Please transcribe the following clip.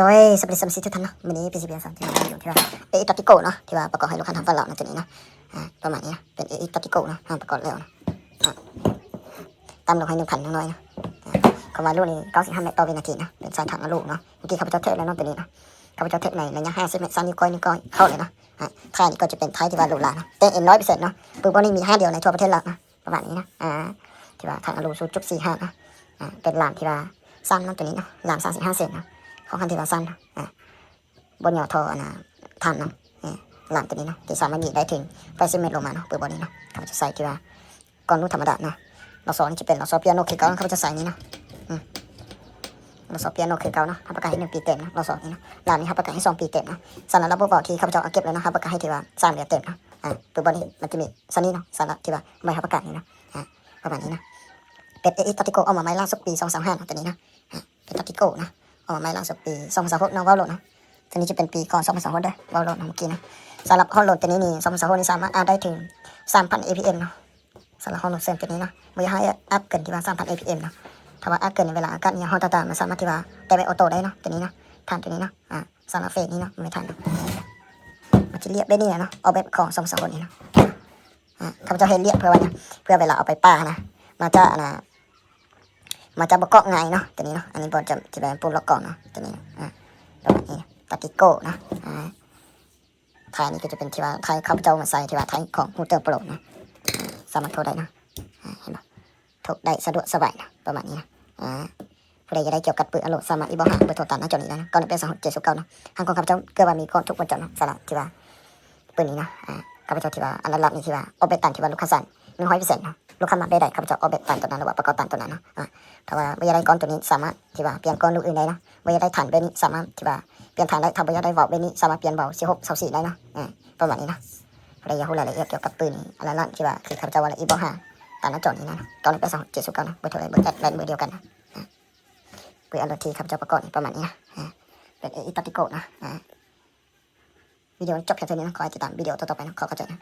ໂດຍ ສະບາຍດີ ສະບາຍດີທຸກທ່ານເນາະ. ມື້ນີ້ ພີຊີ ເປັນສາມທີ່ມາຢູ່ທີ່ວ່າ ເອອີ ຕາຕິໂກເນາະ ທີ່ວ່າປະກອບໃຫ້ລູກຄ້າທາງຝັ່ງລາວເນາະ ຕົວນີ້ເນາະ. ອາ ປະມານນີ້ເນາະ ເປັນ ເອອີ ຕາຕິໂກເນາະ ເຮົາປະກອບແລ້ວເນາະ. ອາ ຕ່ຳລົງໃຫ້ໜຶ່ງພັນໜຶ່ງຮ້ອຍເນາະ. ອາ ຄວາມໄວລູດນີ້ ເກົ້າສິບຫ້າແມັດຕໍ່ວິນາທີເນາະ ເປັນສາຍຖັກອະລູເນາະ. ເມື່ອກີ້ຂ້າພະເຈົ້າເທສແລ້ວເນາະ ຕົວນີ້ເນາະ. ຂ້າພະເຈົ້າເທສໃນໄລຍະຫ້າສິບແມັດ ສາມນິ້ວກ້ອຍ ນິ້ວກ້ອຍເຂົ້າເລີຍເນາະ. ອາ ທ້າຍນີ້ກໍຈະເປັນທ້າຍທີ່ວ່າຫຼູຫຼາເນາະ ແຕ່ງເອັນຮ້ອຍເປີເຊັນເນາະ. ປືໂບນີ້ມີຫ້າງດຽວໃນທົ່ວປະເທດລາວເນາະ ປະມານນີ້ເນາະ. ອາ ທີ່ວ່າຖັກອະລູສູງຈຸດສີ່ຫ້າເນາະ. ອາ ເປັນລາມທີ່ວ່າສັ້ນເນາະ ຕົວນີ້ເນາະ ລາມສາມສິບຫ້າເຊັນເນາະ. ຂ້ອນຂ້າງທີ່ວ່າສັ້ນເນາະ. ອາ ບໍ່ຫຍໍ້ທໍ່ອັນນ່າ ຖ່ານເນາະ. ເອີ ລາມຕົວນີ້ເນາະ ທີ່ສາມາດຫຍິບໄດ້ເຖິງແປດສິບແມັດລົງມາເນາະ. ປືໂບນີ້ເນາະ ຂ້າພະເຈົ້າໃສ່ທີ່ວ່າກ້ອນລູກທຳມະດາເນາະ. ລໍ້ຊໍນີ້ຈະເປັນລໍ້ຊໍປຽໂນຄືເກົ່າເນາະ ຂ້າພະເຈົ້າໃສ່ນີ້ເນາະ. ອືມ ລໍ້ຊໍປຽໂນຄືເກົ່າເນາະ ຮັບປະກັນໃຫ້ໜຶ່ງປີເຕັມເນາະ. ລໍ້ຊໍນີ້ເນາະ ລາມນີ້ຮັບປະກັນໃຫ້ສອງປີເຕັມເນາະ. ສຳລັບລະບົບເບົາທີ່ຂ້າພະເຈົ້າເອົາເກັບແລ້ວເນາະ ຮັບປະກັນໃຫ້ທີ່ວ່າສາມເດືອນເຕັມເນາະ. ອາ ປືໂບນີ້ມັນຈະມີສ່ຳນີ້ເນາະ ສຳລັບທີ່ວ່າໃບຮັບປະກັນນີ້ເນາະ. ອາ ປະມານນີ້ເນາະ ເປັນ ເອອີ ຕາຕິໂກ ອອກມາໃໝ່ລ່າສຸດປີສອງພັນຊາວຫ້າເນາະ ຕົວນີ້ເນາະ. ອາ ເປັນຕາຕິໂກເນາະ ອອກມາໃໝ່ລ່າສຸດປີສອງພັນຊາວຫົກເນາະ ເວົ້າໂລດເນາະ. ຕົວນີ້ຈະເປັນປີຂອງສອງພັນຊາວຫົກເດີ ເວົ້າໂລດເນາະ. ເມື່ອກີ້ເນາະ ສຳລັບຮອດໂຫຼດຕົວນີ້ນີ້ ສອງພັນຊາວຫົກນີ້ສາມາດອັບໄດ້ເຖິງສາມພັນ ເອພີເອັມເນາະ. ສຳລັບຮອດໂຫຼດເສີມຕົວນີ້ເນາະ ບໍ່ຢາກໃຫ້ອັບເກີນທີ່ວ່າສາມພັນ ເອພີເອັມເນາະ. ຖ້າວ່າອັບເກີນໃນເວລາອາກາດນີ້ ຮອດຕາຕາມັນສາມາດທີ່ວ່າແຕກແບບໂອໂຕ້ໄດ້ເນາະ ຕົວນີ້ເນາະ. ຖານຕົວນີ້ເນາະ ອາ ສຳລັບເຟສນີ້ເນາະ ແມ່ນຖານເນາະ ມັນຈະລຽບແບບນີ້ແຫຼະເນາະ ອອກແບບຂອງສອງພັນຊາວຫົກນີ້ເນາະ. ອາ ຂ້າພະເຈົ້າເຮັດລຽບເພື່ອວ່າຫຍັງ ເພື່ອເວລາເອົາໄປປະຫັ້ນນະ ມັນຈະອັນນ່າ ມັນຈະບໍ່ເກາະງ່າຍເນາະ ຕົວນີ້ເນາະ. ອາ ອັນນີ້ບໍ່ຈະ ຈະແມ່ນປູລັອກກອງເນາະ ຕົວນີ້ເນາະ. ອາ ປະມານນີ້ ຕາຕິໂກເນາະ. ອາ ທ້າຍນີ້ກໍຈະເປັນທີ່ວ່າທ້າຍຂ້າພະເຈົ້າມາໃສ່ທີ່ວ່າທ້າຍຂອງຮູເຕີໂປຣເນາະ. ອາ ສາມາດໂທໄດ້ເນາະ. ອາ ເຫັນບໍ່ ໂທໄດ້ສະດວກສະບາຍເນາະ ປະມານນີ້ເນາະ. ອາ ຜູ້ໃດຢາກໄດ້ກ່ຽວກັບປືອາໂລ ສາມາດອິນບັອກຫາເບີໂທຕາມໜ້າຈໍນີ້ໄດ້ເນາະ ເກົ້າໜຶ່ງແປດ ສອງຫົກເຈັດສູນເກົ້າເນາະ. ທາງກອງຂ້າພະເຈົ້າເກືອບວ່າມີຄອບທຸກວົງຈອນເນາະ ສຳລັບທີ່ວ່າ ປືນນີ້ເນາະ. ອາ ຂ້າພະເຈົ້າທີ່ວ່າອັນລັດໆນີ້ທີ່ວ່າອອກແບບຕາມທີ່ວ່າລູກຄ້າສັ່ງ ໜຶ່ງຮ້ອຍເປີເຊັນເນາະ. ລູກຄ້າມັກແບບໃດ ຂ້າພະເຈົ້າອອກແບບຕາມໂຕນັ້ນ ຫຼືວ່າປະກອບຕາມໂຕນັ້ນເນາະ. ອາ ຖ້າວ່າບໍ່ຢາກໄດ້ກ້ອນໂຕນີ້ ສາມາດທີ່ວ່າປ່ຽນກ້ອນລູກອື່ນໄດ້ເນາະ. ບໍ່ຢາກໄດ້ຖານແບບນີ້ ສາມາດທີ່ວ່າປ່ຽນຖານໄດ້. ຖ້າບໍ່ຢາກໄດ້ເບົາແບບນີ້ ສາມາດປ່ຽນເບົາສິບຫົກ ຊາວສີ່ໄດ້ເນາະ. ອາ ປະມານນີ້ເນາະ. ຜູ້ໃດຢາກຮູ້ລາຍລະອຽດກ່ຽວກັບປືນນີ້ ອັນລັດໆທີ່ວ່າຄືຂ້າພະເຈົ້າວ່າລະ ອິນບັອກຫາຕາມໜ້າຈໍນີ້ນະເນາະ. ເກົ້າໜຶ່ງແປດ ສອງຫົກເຈັດສູນເກົ້າເນາະ. ເບີໂທ ແລະ ເບີແຊັດ ແລະ ເບີດຽວກັນເນາະ. ອາ ປືອາໂລທີ່ຂ້າພະເຈົ້າປະກອບນີ້ປະມານນີ້ເນາະ. ອາ ເປັນ ເອອີ ຕາຕິໂກເນາະ. ອາ ວິດີໂອນີ້ຈົບພຽງເທົ່ານີ້ເນາະ. ຂໍໃຫ້ຕິດຕາມວິດີໂອຕໍ່ໆໄປເນາະ. ຂໍຂອບໃຈເນາະ.